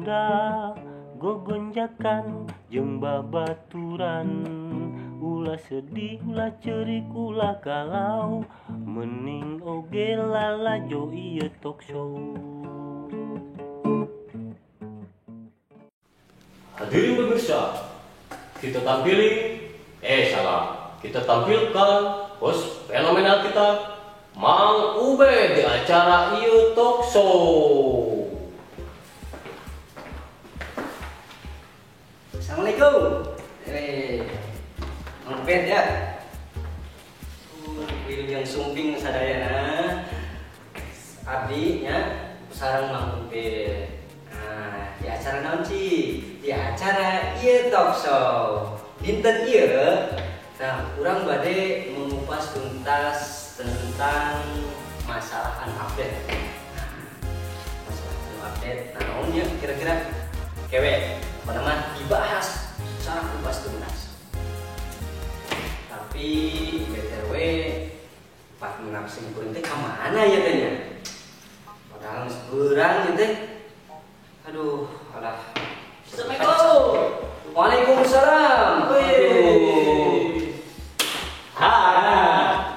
Sunda gogonjakan jeung babaturan ulah sedih ulah ceurik ulah galau mending oge lalajo ieu talk show. Hadirin pemirsa, kita tampilkan host fenomenal kita Mang Ube di acara ieu talk show. Assalamualaikum. Mang Ubed ya. Wilujeng sumping sadayana. Abdi nya sareng Mang Ubed. Nah, di acara naon sih? Di acara ieu talk show. Dinten ieu, nah urang bade mengupas tuntas tentang masalah unupdate. Nah, masalah unupdate naon ya kira-kira? Kewe, apa nama dibahas secara kupas tuntas. Tapi BTW Pak Munafsing kuring teh ka mana ya teh nya? Padahal geus beurang ieu teh. Aduh, alah. Assalamualaikum. Waalaikumsalam. Hai.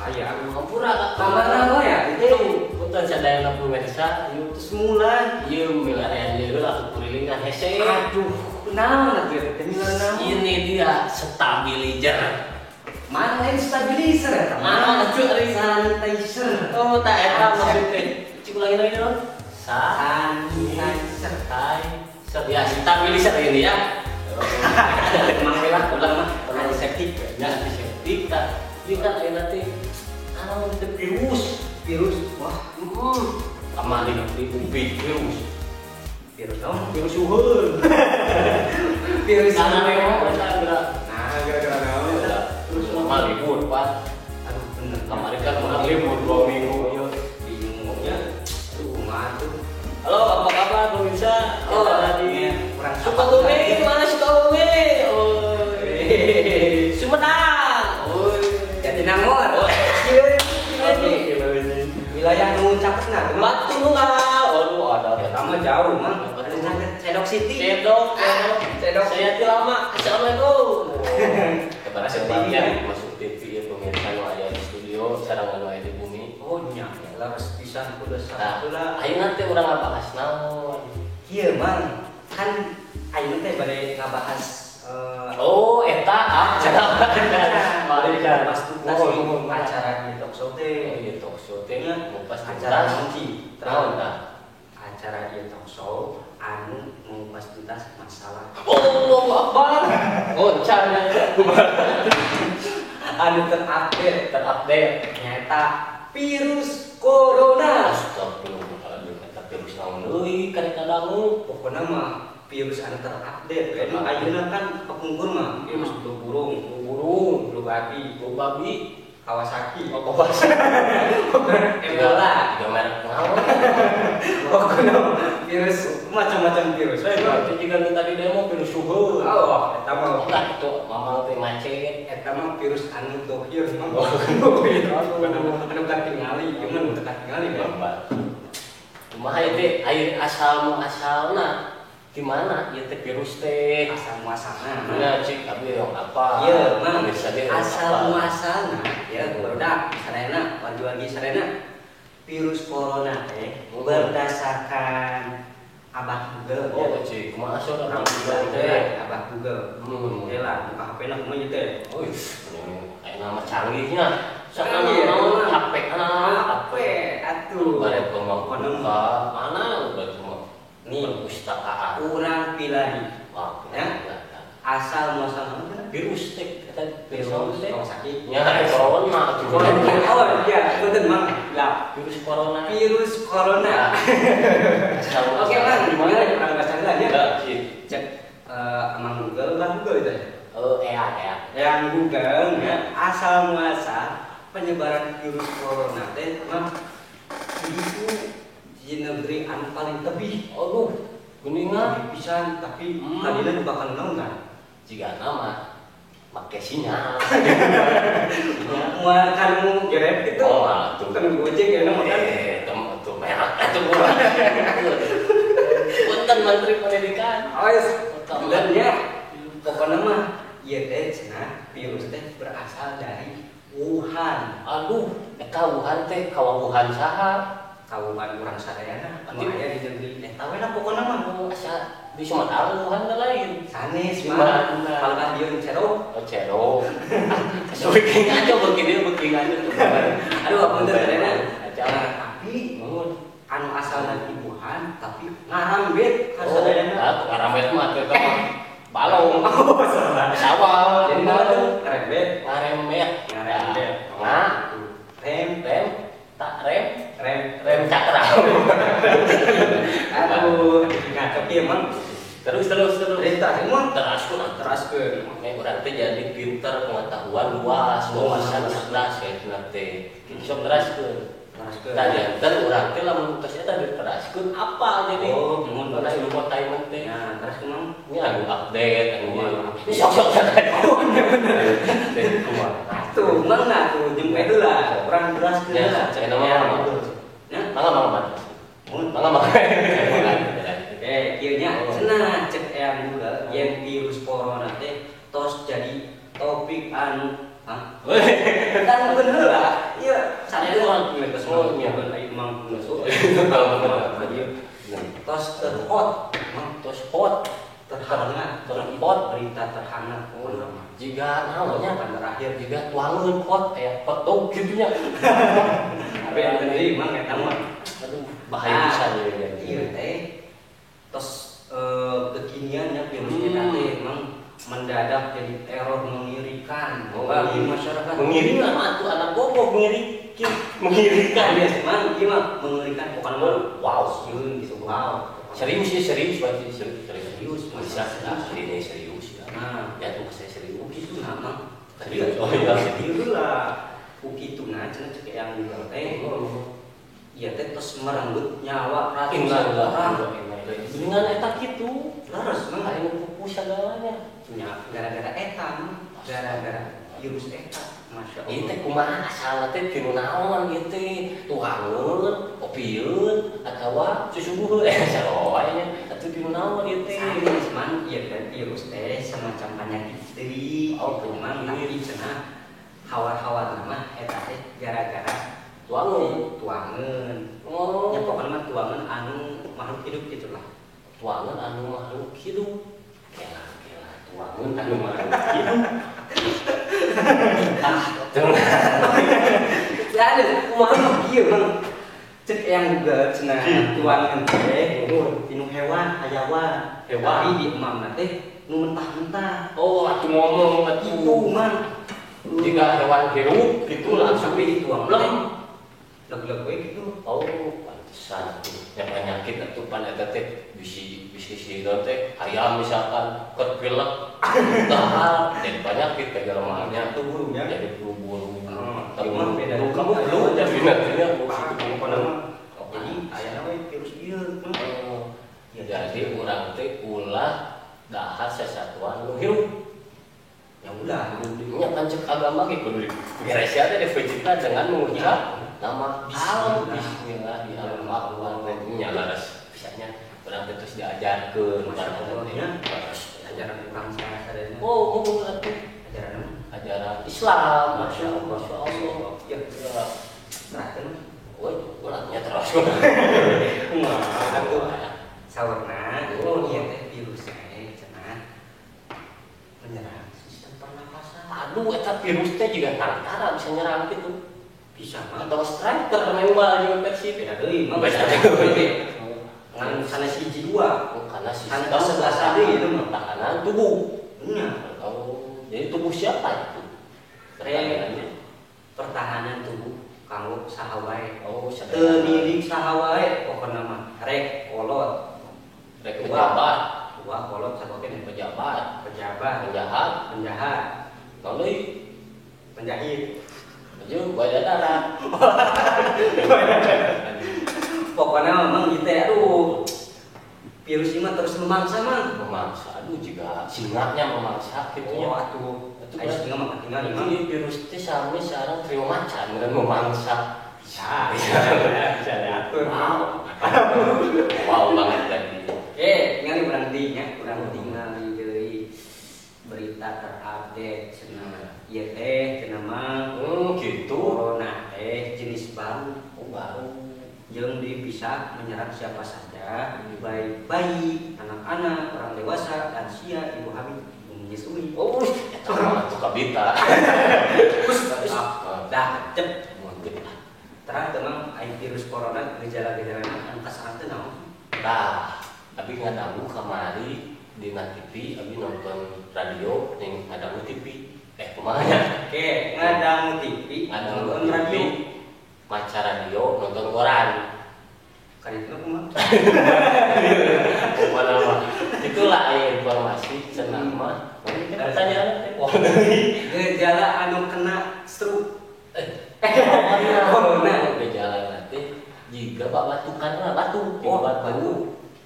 Aya hampura ka mana we ya? Itu punten sadayana pemirsa, ieu terus mulai ieu milarian ieu aku kurilingan hese. Aduh, naon atuh teh milar naon? Ini dia stabilizer. Mana lain stabilizer eta? Mana atuh ari sanitizer. Oh, tak eta maksud teh. Cik ulangi lagi dong. Sanitizer. Ya, stabilizer ini ya. Emang we lah ulang mah antiseptik ya, antiseptik tah. Ieu kan ayeuna teh anu teh virus. Virus. Wah, kamari di ubi virus. Virus naon? Virus suhun. Virus tanah memang eta geura. Nah, gara-gara naon eta? Terus lama libur, Pak. Aduh, bener. Kamari kan urang libur 2 minggu ieu. Bingung nya. Aduh, kumaha tuh? Halo, apa kabar pemirsa? Oh, tadi kurang Sukabumi, mana Sukabumi? Oh, Sumedang. Oh, Jatinangor. Oh, wilayah nu caketna Batu Nunggal. Aduh, ada pertama jauh mah. Ada caket Cedok City. Cedok, Cedok. Saya ti lama. Assalamualaikum. Kepada Masuk sebabnya masuk TV ya pemirsa nu aya di studio sareng anu aya di bumi. Oh nya, leres pisan kudu Nah, saheula. ayeuna teh urang ngabahas naon? Kieu Mang, kan ayeuna teh bade ngabahas Oh, eta ah bade ngabahas tuntas Oh, acara di talk show teh. Iya, talk show teh ngupas Acara tuntas. naon sih? Naon tah? Acara di talk show anu mengupas tuntas masalah Allahu Akbar. Goncang anu terupdate terupdate. nyata virus corona. Astagfirullahaladzim, eta virus naon deui karek kadangu. Pokoknya mah virus anu terupdate we nu ayeuna kan kepungkur mah virus flu burung, Burung, flu babi, flu babi, Kawasaki, oh, Kawasaki. Ebola. Tiga merek naon. Pokoknya virus macam-macam virus we. Berarti jika nu tadi demo virus suhu. Oh, eta mah Lah itu mamang teh macet. eta mah virus anu dohir mah. Oh. Dohir. Anu katingali, ieu mah nu teu katingali mah. Kumaha ieu teh air asal muasalna di mana ieu teh virus teh? Asal muasalna. Nah, cik abdi yang apa? Iya, Mang. Pemirsa ge yang Asal apa? muasalna ya barudak sadayana wargi-wargi sadayana virus corona teh berdasarkan Abah Google ya. Oh, cik, kumaha asal Urang urang Google teh? teh, Abah Google. Oke lah, buka HP-na kumaha ieu teh. Wih, aya nama canggihnya. Canggih, Sakana ya. HP kana HP atuh. Bare pemang Pokona buka mana udah cuma Nih. perpustakaan. Urang pilari Wah, Ya. Asal muasal naon Virus teh eta virus virus teh. Kawasaki. Nya corona atuh. Oh iya, punten Mang. Lah, Virus corona. virus corona. Oke, Mang, gimana urang bahas heula nya? Ya, cik. Cek emang Google lah Google itu ya. Oh, ea ea. Yang Google ya, asal muasal penyebaran virus corona teh mah itu di negeri anu paling tebih. Aduh, geuningan pisan tapi Hmm. tadina nu bakal naon kan? Jika nama make sinyal. Moal kan mu Grab gitu. Oh, atuh. Kan Gojek ya nama kan. Tuh merek atuh. Menteri Pendidikan. Oh, dan ya pokoknya mah ieu teh cenah virus teh berasal dari Wuhan. Aduh, eta Wuhan teh kawawuhan saha? Kawuhan urang sadayana. Anu aya di negeri eta we lah pokona mah. Asa di Sumatera Wuhan teh lain. Sanes mah. Palebah dieu Cero. Oh, Cero. Beuki ngaco beuki dieu beuki ngaco. Aduh, apunten sadayana. Tapi anu asalna di Wuhan tapi ngarambet ka sadayana. Oh, ngarambet mah teh balong. Sawal. Jadi naon tuh? Ngarembet. Ngarembet. Ngarembet. Nah, rem rem tak rem rem rem cakra. Aduh, ngaco kieu mah. Terus terus terus. Teraskeun. Nek urang teh jadi pinter, pengetahuan luas, wawasan cerdas kayak gitu teh. Kitu sok teraskeun. Tadi enter urang teh lamun tos eta diteraskeun apa jadi? Oh, mun mana infotainment teh. Nah, teraskeun mah nya anu update anu ini sok-sok bener. Teh kumaha? Tuh, mangga tuh jempe heula, urang teraskeun heula. Ya, cenah mah. Mangga mangga. Mangga mangga. Oke, kieu nya cenah cek eyang Google yen virus corona teh tos jadi topik anu kan bukan heula. Ieu sadaya urang geus ai mang geus. Tos terhot, tos hot, terhangat, terhot, berita terhangat. Jika naonnya kan terakhir jika tuangeun hot aya hot dog kitu nya. Tapi anu deui mang eta mah. Aduh, bahaya pisan ieu. Ieu teh tos kekiniannya virus eta teh emang mendadak jadi teror mengerikan bagi masyarakat. Mengerikan mah tuh anak goblok mengerikan. Mengerikan ya, mang ieu mah mengerikan pokona mah. Wow, sieun gitu. Wow. Serius ya, serius berarti serius. Bisa ini serius ya. Nah, ya tuh saya serius gitu nah, mang. Serius. Oh iya, serius lah. Ku kitu nah cenah cek yang Google teh. Ieu teh tos merenggut nyawa ratusan orang. Dengan eta kitu, leres mang aya pupus sagalanya. Nya gara-gara eta, gara-gara virus eta. Masya Allah. Ieu teh kumaha asalna teh tinu naon ieu teh? Tuangeun, opieun, atawa susubuheun sarua nya. Atuh tinu naon ieu teh? Sanes mang ieu teh virus teh semacam penyakit deui. Oh, mang tapi cenah hawar-hawar mah eta teh gara-gara tuangeun. Tuangeun. Oh. Nya pokona mah tuangeun anu makhluk hidup gitu lah. Tuangeun anu makhluk hidup. Kela kela tuangeun anu makhluk hidup. Ah, jangan. Ya ada kumaha mah kieu mang. Cek yang juga cenah tuangeun teh tinu hewan, hayawan. Hewan. Tapi di emamna teh nu mentah-mentah. Oh, atuh ngomong atuh. Itu mang. Jika hewan hirup gitu langsung dituang. Leg-leg we gitu. Oh, pantesan tuh. Yang penyakit atuh pan eta teh bisi bisi si teh ayam misalkan keur pilek dahar jadi penyakit ke jelema-nya tuh burungnya jadi flu burung. Tapi mah beda. Kamu flu jadi nantinya pokona mah. Jadi ayana we virus ieu. Jadi urang teh ulah dahar sesatuan nu hirup. Ya ulah, nya kan cek agama ge kudu dibereskeun teh difujitna dengan mengucap nama Allah, bismillahirrahmanirrahim. Nya laras bisanya urang teh terus diajarkeun nya ajaran urang sadayana. Oh, mun atuh ajaran ajaran Islam, masya Allah, masya Allah. Ya, serahkeun. Oh, urangnya terus. Kumaha atuh? Saurna ieu teh virus teh cenah menyerang sistem pernapasan. Aduh, eta virus teh juga tantara bisa nyerang gitu. Bisa mah. Atau striker main bola juga Persib. Beda deui mah. Beda deui. Ngan sanes hiji dua. Oh, karena sistem kesebelasan deui itu mah pertahanan tubuh. Nya. Oh, jadi tubuh siapa itu? Pertahanannya. Pertahanan tubuh kanggo saha wae. Oh, teu milik saha wae pokona mah. Rek kolot. Rek pejabat. Tua kolot sakokeun pejabat, pejabat, penjahat, penjahat. Naon deui? Penjahit. Jeung buaya darat. Pokoknya memang gitu ya, aduh. Virus ini mah terus memangsa mang. Memangsa, aduh juga singanya memangsa gitu ya. Oh, atuh. Atuh Ayo singa mah ketinggalan Itu virus teh sami sareng trio macan dan memangsa. Bisa. Bisa diatur. Wow. Wow banget tadi. Oke, deui nya urang tingali deui berita terupdate cenah. Ieu teh cenah mah gitu. Corona teh jenis baru. Oh, baru. Jeung bisa menyerang siapa saja, baik bayi, anak-anak, orang dewasa, lansia, ibu hamil, ibu menyusui. Oh, eta mah atuh kabita. Dah, cep. Terang memang ai virus corona gejala-gejalana anu kaserang teh naon? Tah, abi ngadangu kamari dina TV, abi nonton radio ning ngadangu TV. Kumaha nya? Oke, ngadangu TV, nonton radio, maca radio, nonton koran. Kan itu kumaha? Kumaha mah. Itulah aya informasi cenah mah. Pertanyaan teh. Gejala anu kena stroke. Corona gejala nanti jika batukan lah batuk, oh,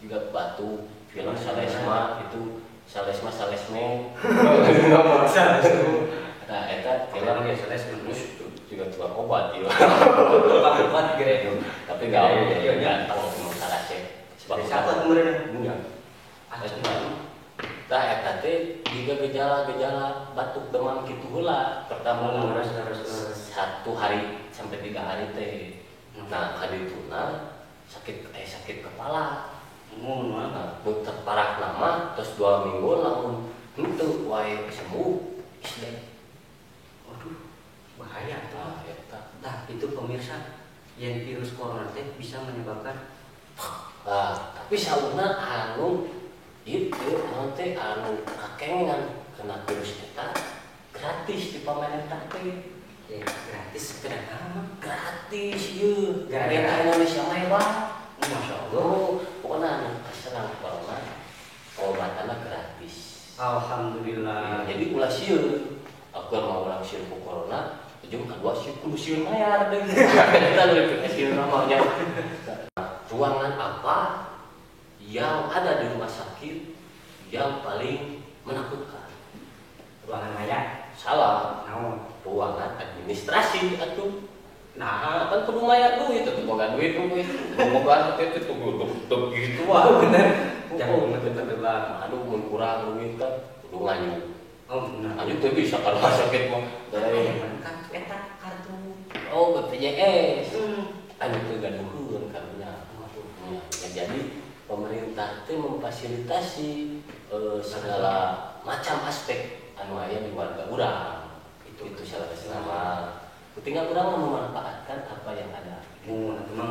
jika batuk, film salesma itu salesma salesme, nah eta film ya salesma juga tukang obat ya, tukang obat gede, tapi gaul ya ganteng emang sarase, sebab siapa kemarin? Enggak, nah eta teh jika gejala-gejala batuk demam kitu heula pertama 1 hari sampai 3 hari teh. Nah kadituna sakit kepala. Nah, nu terparah nama terus 2 minggu lamun henteu wae sembuh geus deh. Waduh, bahaya tuh. Eta. Nah, itu pemirsa yang virus corona teh bisa menyebabkan. Nah, tapi saurna anu itu nanti anu kakengan kena virus eta gratis di pemerintah teh. Ya, gratis kenapa? Gratis ieu. Gara-gara Indonesia mah hebat. Masya Allah. Pokoknya anu kaserang corona obatanna gratis. Alhamdulillah. Ya, jadi ulah sieun. Aku mau ulah sieun ku corona, ujung kadua sieun kudu sieun mayar deui. Eta leuwih sieun namanya. Ruangan apa yang ada di rumah sakit yang paling menakutkan? Ruangan mayat? Salah. Naon? Ruangan administrasi atuh. Nah, kan kudu mayar duit atuh boga duit duit. Boga duit itu tuh gitu wah. Bener. Jangan bener lah. Aduh mun kurang duit kan kudu nganyu. Oh, bener. Nganyu teu bisa ka rumah sakit mah. Dari kartu eta kartu. Oh, BPJS. Anu teu gaduheun karunya. Ya, jadi pemerintah teh memfasilitasi segala macam aspek anu aya di warga urang. Itu salah satu. Tinggal urang memanfaatkan apa yang ada.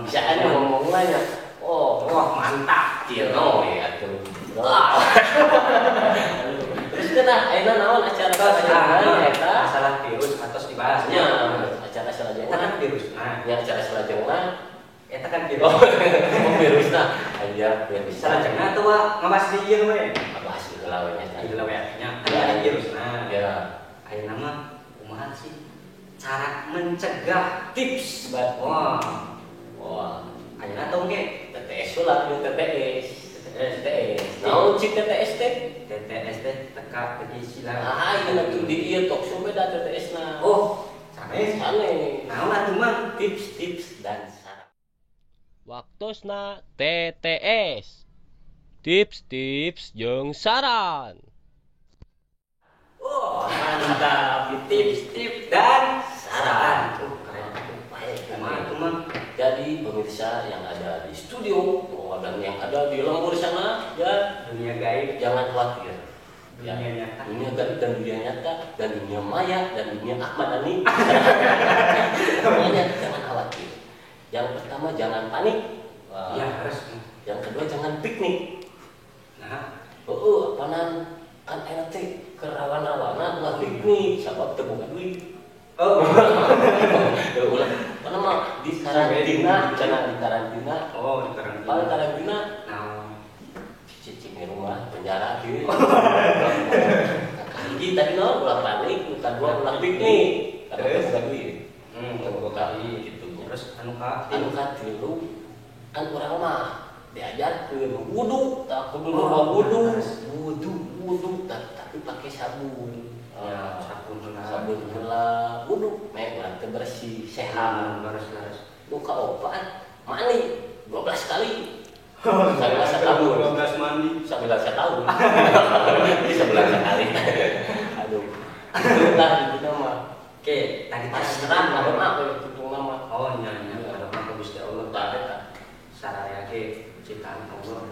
Bisa anu ngomongnya. Oh, wah mantap. Cino ya atuh. Terus kena ayeuna naon acara salajengna eta masalah virus atos dibahas nya acara salajengna kan virusna. Nya acara salajengna eta kan virus. Oh, virusna. Aya virus. Salajengna atuh ngabahas di ieu we. Ngabahas heula we nya. Heula we nya. Kan ada virusna. Ya. Ayeuna mah kumaha sih cara mencegah tips wah. Wah. Ayeuna tong ge TTS heula ieu TTS. TTS. Naon cik TTS teh? TTS teh teka teki sila. Ah, ieu atuh di ieu talk show beda TTS na. Oh, sanes. Sanes. Naon atuh mah tips-tips dan saran. Waktosna TTS. Tips-tips jeung saran. Oh, mantap. Tips-tips dan saran. Keren. Kumaha atuh mah? Jadi pemirsa yang ada di studio dan yang ada di lembur sana ya, dunia gaib jangan khawatir. Dunia ya, nyata. Dunia gaib dan dunia nyata dan dunia maya dan dunia Ahmad Dhani. Pokoknya jangan khawatir. Yang pertama jangan panik. Ya, harus. Yang kedua jangan piknik. Nah, apanan kan enak teh kerawan-rawanan ulah piknik sabab teu boga duit. Oh. Ulah mana mah di karantina, cenah di karantina. Oh, di karantina. Paling karantina. Nah, cicing di rumah penjara kieu. Hiji tadi naon ulah panik, nu kadua ulah piknik. Karena teu boga duit. Teu boga duit gitu. Terus anu ka anu katilu kan urang mah diajarkeun wudu, tak kudu loba wudu, wudu tapi pakai sabun. Ya, sabun heula. Sabun heula, wudu meh urang teh bersih, sehat. Beres-beres. Nu kaopat mandi 12 kali. Sambil setahun. 12 mandi. Sambil setahun. Sebulan sekali. Aduh. Itulah itu nama. Oke, tadi pasrah ngadoa we itu nama. Oh nya nya ngadoa ka Gusti Allah. Tah eta. Sararea ge ciptaan Allah.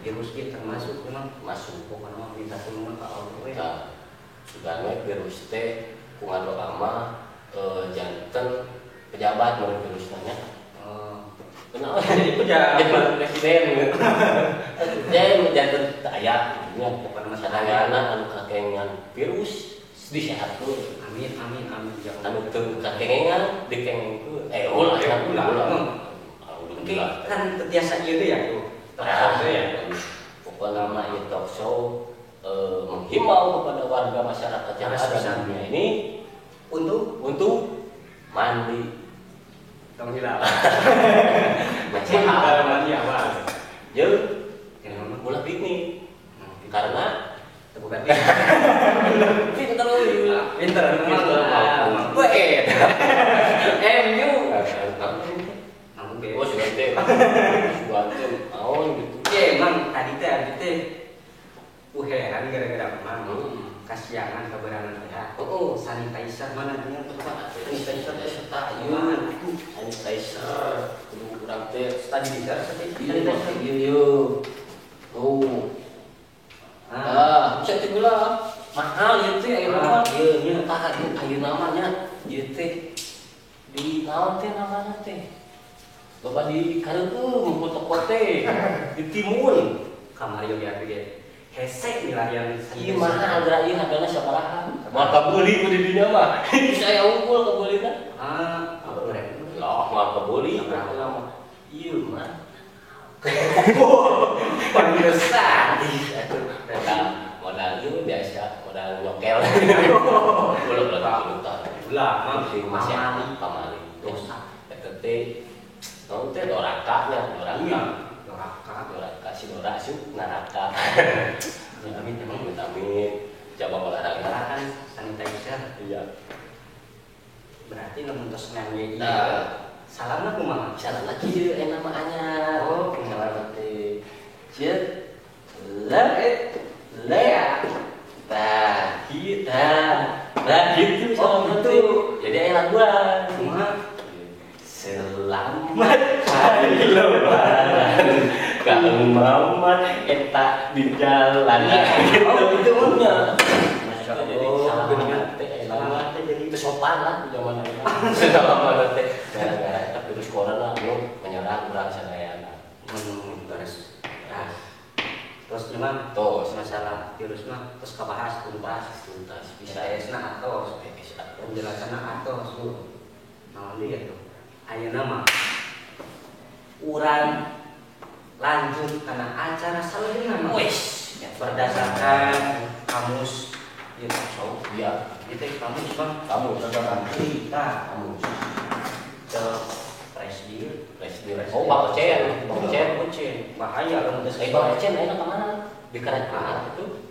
Virus ge termasuk memang masuk pokokna mah minta tulungan ka Allah we. Tah. Sugana virus teh ku ngadoa mah janten pejabat mun virus nanya. Oh. Kenapa jadi pejabat presiden? Jadi janten teu aya nya pokokna mah sadayana anu kakengan virus disehatkeun. Amin amin amin. Anu teu kakengan dikengengkeun. Ulah ulah. Alhamdulillah. Kan teu tiasa ieu teh ya. Talk show teh ya. Pokokna mah ieu talk show menghimbau kepada warga masyarakat yang ada di dunia ini untuk mandi. Tong hilap. Sehat. Mandi awal. Jeung ulah piknik. Karena bukan pinter pinter pinter MU. Oh sudah teh. Naon gitu. Oke, Mang, tadi teh abdi teh heran gara-gara Mang. Kasiangan kaberangan teh. Oh, sanitizer mana dengan tempat sanitizer teh serta ieu. Sanitizer kudu urang teh sanitizer sanitizer ieu. Oh. Ah, bisa teh gula. Mahal ieu teh ayeuna mah. Ieu nya tah ayeuna mah nya ieu teh di naon teh namana teh? Loba di kareueung ku toko teh ditimun. Kamari oge atuh ge. Hese milarian ieu mahal geura ieu hargana sabaraha? Moal kabeuli ku di dinya mah. Bisa aya unggul kabeulina. Ah, keren. Lah, moal kabeuli mah. Ieu mah. Pantesan. Atuh modal ieu biasa, modal nyokel. Ulah ulah. Ulah, mah masih pamali. Dosa. Eta teh naon teh doraka nya, doraka. Doraka, doraka si dora asup neraka. Amin amin amin. Coba olahraga kan sanitizer. Iya. Berarti lamun tos ngangge ieu. Nah, salamna kumaha? Salamna kieu enak mah anyar. Oh, salamna teh. Cieut. Le le. Tah, kieu tah. Nah, gitu salamna teh. Jadi aya laguan. Kumaha? Selamat hari lebaran Kang Mamat eta di jalan. Oh, gitu mah. Jadi salam teh salam teh jadi itu sopan lah di zaman ayeuna. Salam teh gara-gara eta virus corona anu menyerang urang sadayana. Terus. Nah, terus memang tos masalah virus mah terus kabahas tuntas tuntas bisa SN-na atos, penjelasanna atos. Naon deui atuh? Ayeuna mah urang lanjut karena acara selanjutnya mah. Wis, berdasarkan kamus ieu talk show. Iya, ieu teh kamus Bang. Kamus cerita kamus. Ke presdir, presdir. Oh, Bang Ocen, Bang Ocen, Ocen. Bahaya lamun geus Bang Ocen ayeuna ka mana? Di kerajaan itu.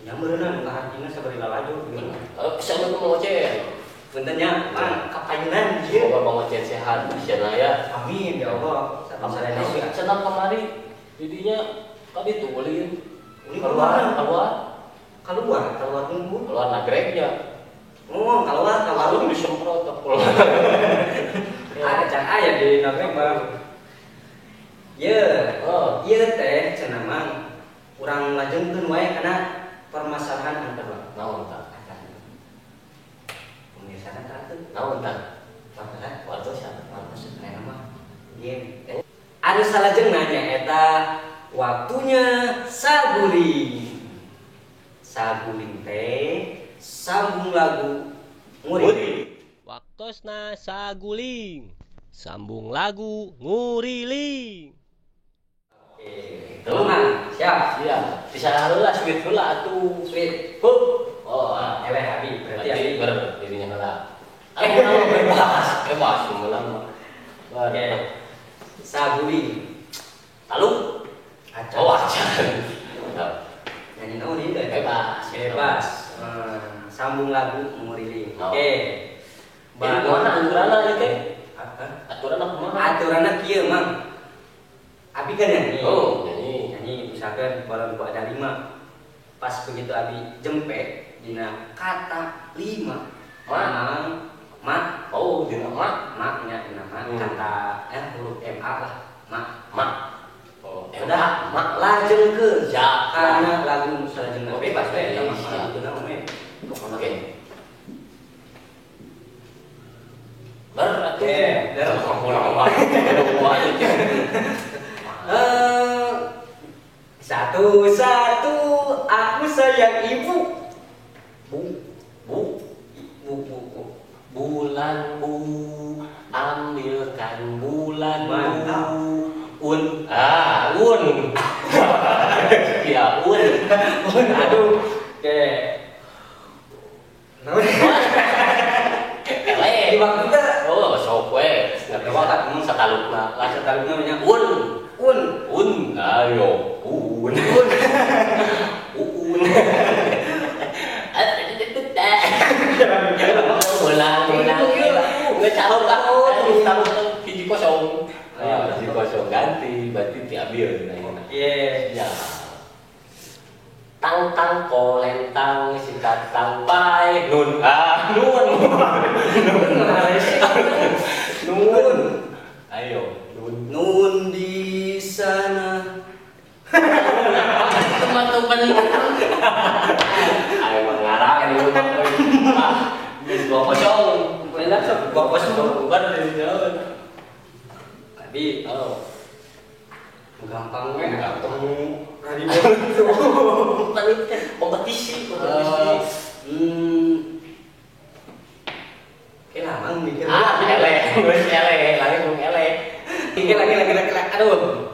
Nya meureunna nu kahartina sabari lalajo. Assalamualaikum Bang Ocen. Punten nya, Mang, kapayunan ieu. Semoga Bang Ocen sehat, cenah ya. Amin ya Allah. Salam cenah kamari didinya ka ditu ulin. Keluar, keluar. Keluar, keluar nunggu. Keluar nagreknya. Oh, keluar, keluar disemprot keluar. Ada can aya di nagrek, Bang. Ye, oh, ieu teh cenah Mang urang lajengkeun wae kana permasalahan antar waktu. Naon tah? Pemirsa kan teratur. Naon tah? Wartosan. Wartosan. Wartosan aya mah. Game. Anu salajengna nyaeta waktunya saguling. Saguling teh sambung lagu nguriling. Waktosna saguling. Sambung lagu nguriling. Oke, Mang, siap. Siap. Bisa heula sweet heula atuh. Sweet. Hup. Oh, eleh abi berarti abi ber dirinya heula. Aku bebas, bebas heula mah. Oke. Saguling. Lalu acan. Oh, acan. Nyanyi naon ieu teh? Bebas. Bebas. Sambung lagu nguriling. Oke. Jadi kumaha aturanna ieu teh? Apa? Aturanna kumaha? Aturanna kieu, Mang. Abi Abi kan nyanyi. Oh, nyanyi. Nyanyi misalkan balonku ada 5. Pas begitu abi jempe dina kata 5. Mang, ma. Oh, dina ma. Ma nya dina ma kata huruf MA lah. Ma. Ma. Oh, udah ma lajengkeun. Ya, karena lagu salajengna bebas we eta mah laguna mah. Oke. Ber atuh. Satu-satu aku sayang ibu. Bu bu bu bu bu. Bulan bu, ambilkan bulan bu. Un ah un. Ya un. Un aduh. Oke. Di waktu teh. Oh, sok we. Sakalukna lah sakalukna nya un. Un. Un. Ayo. Un. Un. Un. Ulang, ulang. Nggak calon aku. Hiji kosong. Hiji kosong ganti, berarti diambil. Iya. Ya. Tang tang kolentang si tatang pai nun ah nun nun nun ayo nun nun di sana teman-teman ayo mengarang ini ah dua kosong boleh sok dua kosong bukan dari jauh tapi oh gampang we gampang kompetisi Oke lah, mang mikir. Ah, eleh, eleh, langsung eleh. Lagi, aduh.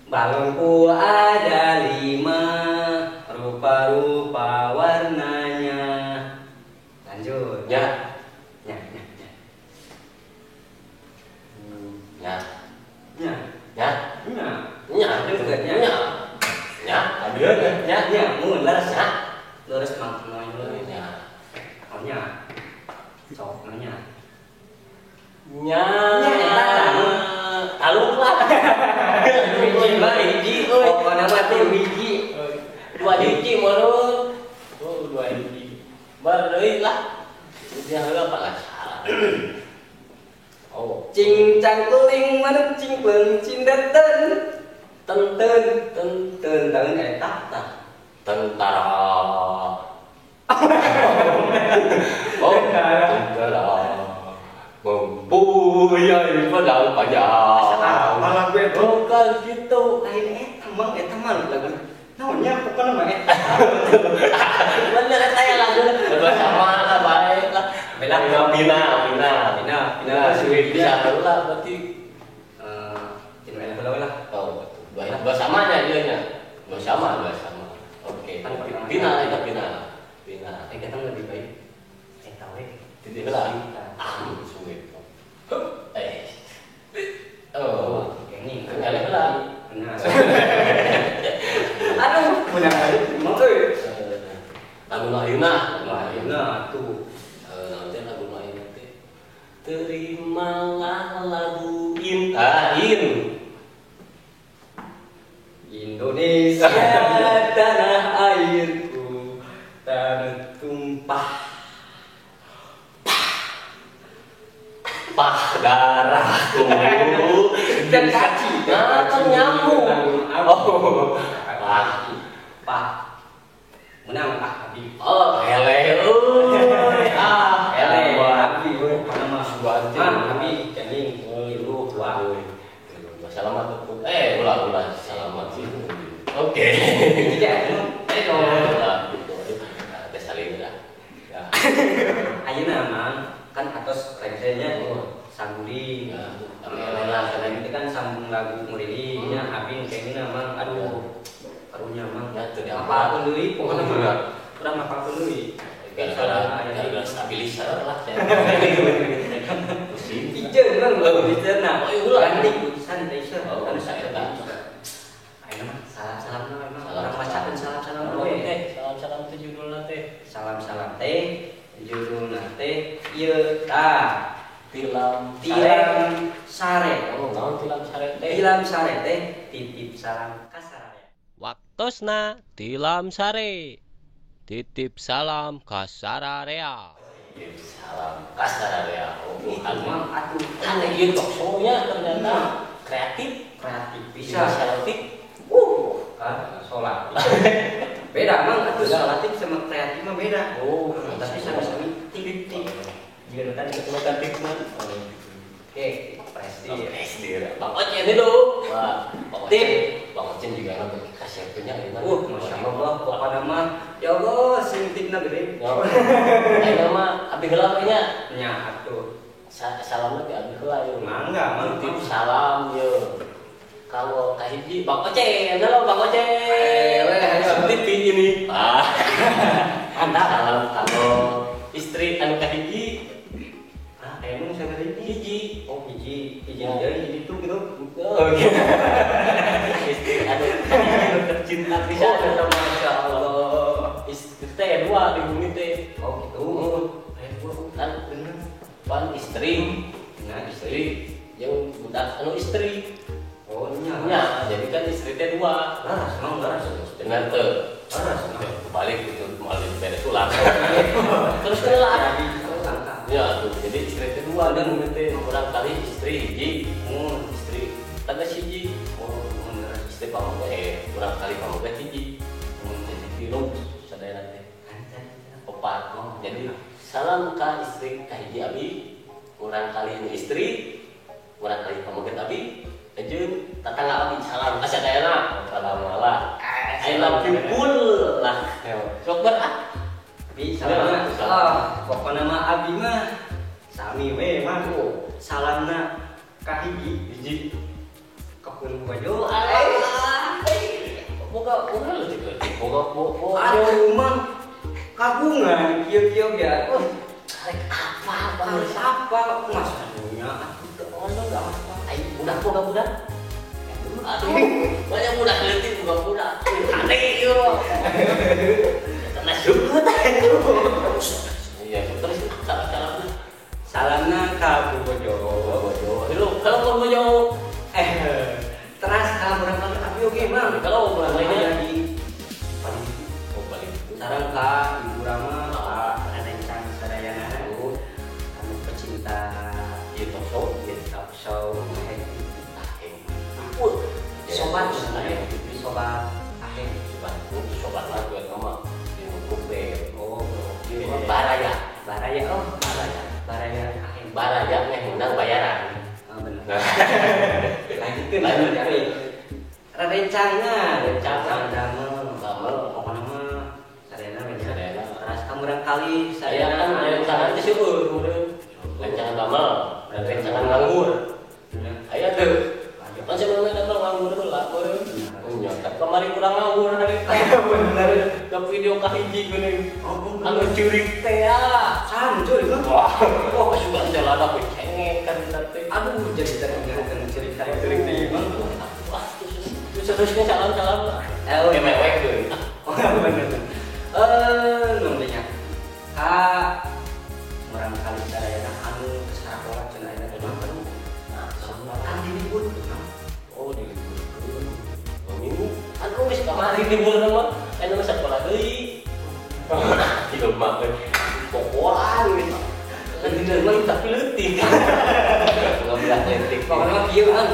Balonku ada 5, rupa-rupa warnanya. Lanjut. Ya. Ya, ya, ya. Ya. Ya. Ya. Ya. Ya, ya. Ya, ada ya, ya, mun leres ya. Leres mang noy nya. Oh nya. Sok nya. Nya. Taluk lah. Hiji euy. Pokona mah teh hiji. 2 hiji meureun. Oh, 2 hiji. Bar deui lah. Dia heula apa lah. Oh, cing cangkeling manuk cingkleung cindeten. Ten ten ten ten ten eta tah tentara. Oh, tentara mempunyai pedang panjang. Apa lagu itu? Bukan gitu. Lain eta mang eta mah lagu. Naonnya pokona mah eta. Bener eta ya lagu. Berdua sama lah baik lah. Bela Bina bina bina bina suwe bisa lah berarti. Cina lah. Oh. Dua sama nya ieu nya. Dua sama. Oke. Final eta final. Final. Kita lebih baik eta we. Titik heula. Ah, suwe. Eh. Oh, ini eleh heula. Nah. Aduh, menang aja. Euy. Lagu nu ayeuna, ayeuna atuh. Naon teh lagu nu ayeuna teh? Terimalah lagu in. Ah, in. Indonesia tanah airku, tanah tumpah pah darahku dan kaci nah nyamuk. Oh, pah pah menang ah abi. Oh, eleh euy. Ah, eleh abi mana mah sugan abi jadi lu dua. Selamat tuh. Ulah ulah selamat sih. Oke. Jadi ayo. Gitu. Teh saling dah. Ya. Ayeuna mah kan atos rengsenya sangguling. Ya, ini kan sambung lagu muriling nya abi kayaknya mah aduh karunya mah. Ya teu diapalkeun deui pokona mah. Urang ngapalkeun deui. Gara-gara stabilizer lah. Pusing. Ijeun mah stabilizer na. Ulah ganti sanitizer. Oh, saya eta. Ayeuna mah salam-salam mah emang urang bacakeun salam-salam we. Salam-salam teh judulna teh. Salam-salam teh judulna teh ieu tah. Tilam Tilam sare. Oh, naon tilam sare teh? Tilam sare teh titip salam ka sararea. Waktosna tilam sare. Titip salam ka sararea. Titip salam ka sararea. Oh, itu mah atuh aneh ieu talk show-nya ternyata kreatif, kreatif bisa. Solatif. Kan solatif. Beda mang atuh solatif sama kreatif mah beda. Oh, tapi sami-sami tip-tip. Jika tadi ketemu tip mah. Oke, presdir. Presdir. Bang Ocen itu. Wah, Bang Ocen. Tip. Bang Ocen juga nonton kasepnya ini. Masya Allah, pokoknya mah ya Allah, sing tipna gede. Ayeuna mah abdi heula we nya. Nya atuh. Salamna ke abdi heula yeuh. Mangga, mang. Titip salam yeuh. Kalau kahiji Bang Ocen, halo Bang Ocen. Ayo. TV ini. Ah. Mantap. Salam kalau istri anu kahiji. Ah, emang saya tadi hiji. Oh, hiji. Hiji Ya. jadi hiji tuh gitu. Oh, gitu. Istri anu kahiji tercinta pisan. Oh, Masya Allah. Istri teh dua di bumi teh. Oh, gitu. Ayo kan bener. Pan istri. Nah, istri yang budak anu istri. Oh, nya. Nya, jadi kan istri teh dua. Laras, mang laras. Benar teu. Laras, mang. Balik gitu malah beres ulang. Terus lah. Ya tuh, jadi istri teh dua dan teh kurang kali istri hiji, istri tangga hiji. Oh, bener. Istri pamoga kurang kali pamoga hiji. Jadi tilu sadayana teh. Opat. Jadi salam ka istri ka hiji abi, kurang kali nu istri, kurang kali pamoga abi, jeung tatangga abi salam ka sadayana. Salam lah. I love you full lah. Sok ber ah. Abi salamna. Ah, pokona mah abi mah sami we mah. Salamna ka hiji hiji kepun bojo. Alah. Boga boga leutik leutik. Boga boga. Aduh mang kagungan kieu-kieu ge atuh. Arek apa harus apa maksudnya atuh teu ono apa. Ai budak boga budak. Aduh, banyak budak leutik boga budak. Aneh ieu. Karena syukur. Iya, terus salam-salamna. Salamna ka bojo. Bojo. Halo, kalau bojo. Teras ka urang kali abi oge mang. Kalau urang lainnya di paling oh paling sareng ka Ibu Rama, ka rencang sadayana. Anu pecinta ieu talk show, ieu talk show Aheng. Sobat sobat Aheng, sobat sobat mah gue mah di grup. Oh, baraya. Baraya, oh, baraya. Baraya Aheng. Baraya meh undang bayaran. Oh, bener. Lanjutkeun lanjut. Rencangan, rencangan damel, damel pokona mah sadayana we. Sadayana. Teras ka murang kali sadayana kan rencangan teh seueur meureun. Rencangan damel, rencangan nganggur. Aya teu. Kan sebelumnya damel nganggur heula meureun. Nya, kemarin kurang nganggur hari teh. Bener. Ke video kahiji geuning. Anu curik teh ah. Sam curik. Wah, oh sugan teh lada we cengek kan teh. Aduh, jadi teringatkan cerita curik teh emang. Wah, terusnya salam-salam. Mewek deui. Oh, bener. Nongnya. Ka murang kali sadayana anu sarakola cenah ayeuna teh mah aduh. Nah, kan dilibur. Oh, diliburkeun. 2 minggu. Anu geus kamari libur mah. Anu sakola deui. Hidup mah pokoan geus. Leutik tapi leutik. Enggak bilang leutik. Pokokna mah kieu kan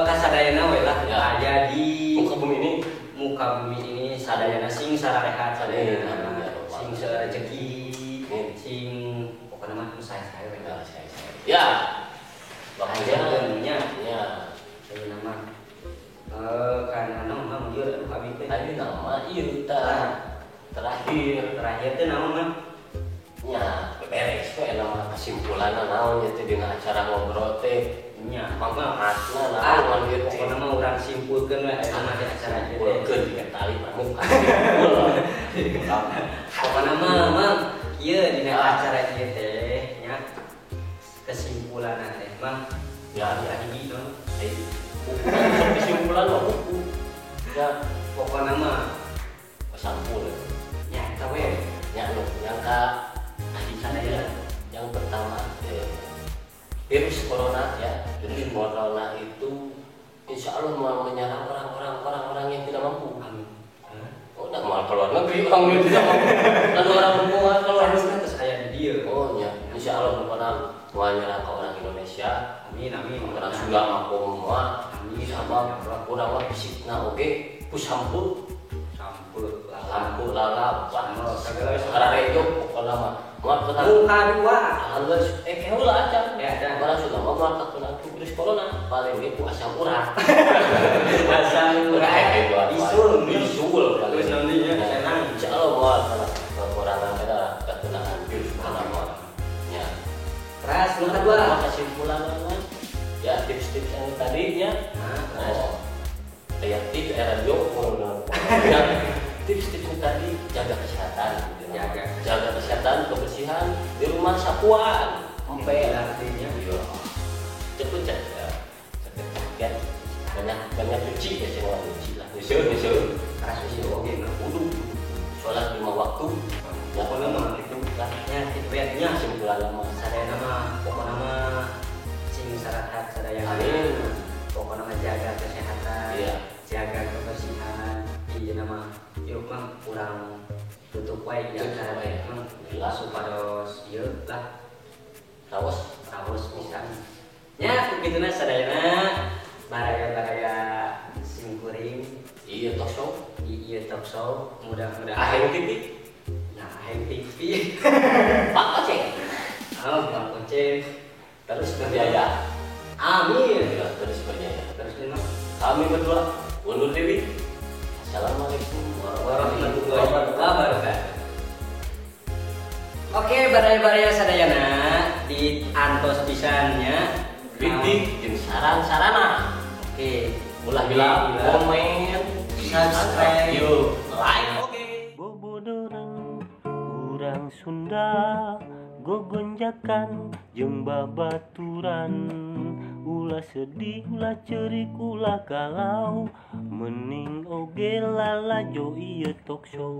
kasadayana we lah aya di muka bumi ini. Muka bumi ini sadayana sing sararehat sadayana sing rezeki sing pokokna mah nu sae-sae we. Ya. Waktunya nya. Ya. Ayeuna mah kana naon mah ieu aduh abi teh. Ayeuna mah ieu tah. Terakhir teh naon mah? Nya, beres we mah kesimpulanna naon ieu teh dina acara ngobrol teh. Nya, manfaatna naon ieu teh. Pokona mah urang simpulkeun we ayeuna mah di acara ieu teh. Simpulkeun dina tali manuk simpul. Pokona mah mang ieu dina acara ieu teh nya kesimpulanna teh mang ya hiji naon. Buku kesimpulan mah buku. Ya, pokona mah sampul. Nya eta we. Nya anu nyangka sadayana. Yang pertama Virus corona ya, virus corona itu insya Allah mau menyerang orang-orang yang tidak mampu. Amin. Oh, nggak mau keluar negeri orang yang tidak mampu. Lalu orang mampu keluar negeri terus aya di dieu. Oh ya, insya Allah corona mau menyerang ke orang Indonesia. Amin amin. Orang Sunda mampu semua. Amin. Sama urang mah fisikna oge ku sampeu. Sampeu lampu lalap. Segala kararejo pokona mah. Moal kena muka dua. Alhamdulillah heula acan. Ya, acan. Orang Sunda mah moal kakena virus corona, paling ge ku asam urat. Asam urat. Bisul, bisul. Terus nantinya senang. Insyaallah moal kana kekurangan eta kakenaan virus corona moal. Ya. Terus nu kedua, kesimpulan mah ya tips-tips yang tadinya. Nah, oh. Kayak tips radio tips-tipsnya tadi jaga kesehatan gitu. Jaga kesehatan, kebersihan di rumah sapuan, empel artinya. Iya. Cepet ya. Cepet ya. Banyak cuci ya, semua cuci lah. Nyusul. Keras cuci oge mah. Wudu. Sholat 5 waktu. Ya pokona mah itu lah nya kitu we nya kesimpulanna mah. Sadayana mah pokona mah sing sarahat sadayana. Amin. Pokona mah jaga kesehatan. Iya. Jaga kebersihan. Iya nama ieu mah urang tutup wae ya cara mah supados ieu lah raos pisan. Nya kukituna sadayana baraya-baraya sim kuring ieu talk show, ieu talk show mudah-mudahan Aheng TV. Nah, Aheng TV. Pak Koceng. Oh, Pak Koceng terus berjaya. Amin. Ya, terus berjaya. Terus lima. Kami berdua undur diri. Assalamualaikum warahmatullahi wabarakatuh. Oke, baraya-baraya sadayana di antos pisannya kritik jeung saran-sarana. Oke, ulah hilap komen, subscribe, yuk, like. Oke. Bobodoran urang Sunda gogonjakan jeung babaturan. Ulah sedih, ulah cerik, ulah galau, mening oge lalajo ieu talk show.